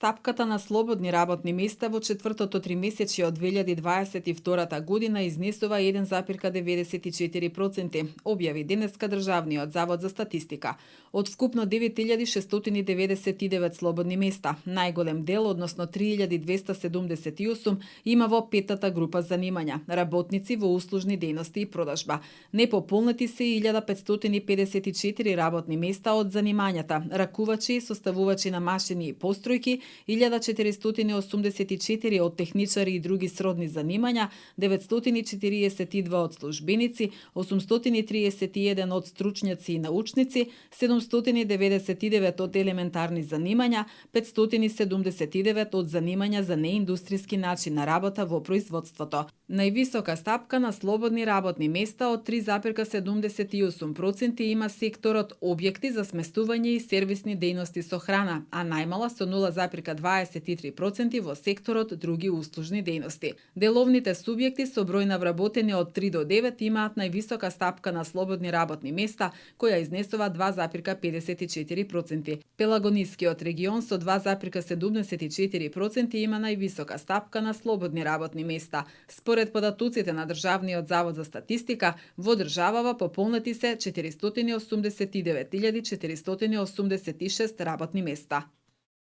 Стапката на слободни работни места во четвртото тримесечје од 2022 година изнесува 1,94%, објави денеска Државниот завод за статистика. Од вкупно 9699 слободни места, најголем дел, односно 3278, има во петата група занимања – работници во услужни дејности и продажба. Непополнети се 1554 работни места од занимањата – ракувачи и составувачи на машини и постројки, 1484 од техничари и други сродни занимања, 942 од службеници, 831 од стручњаци и научници, 799 од елементарни занимања, 579 од занимања за неиндустријски начин на работа во производството. Највисока стапка на слободни работни места од 3,78% има секторот објекти за сместување и сервисни дејности со храна, а најмала со 0,23% во секторот други услужни дејности. Деловните субјекти со број на вработени од 3 до 9 имаат највисока стапка на слободни работни места, која изнесува 2,54%. Пелагонискиот регион со 2,74% има највисока стапка на слободни работни места. Според податоците на Државниот завод за статистика, во државава пополнети се 489.486 работни места.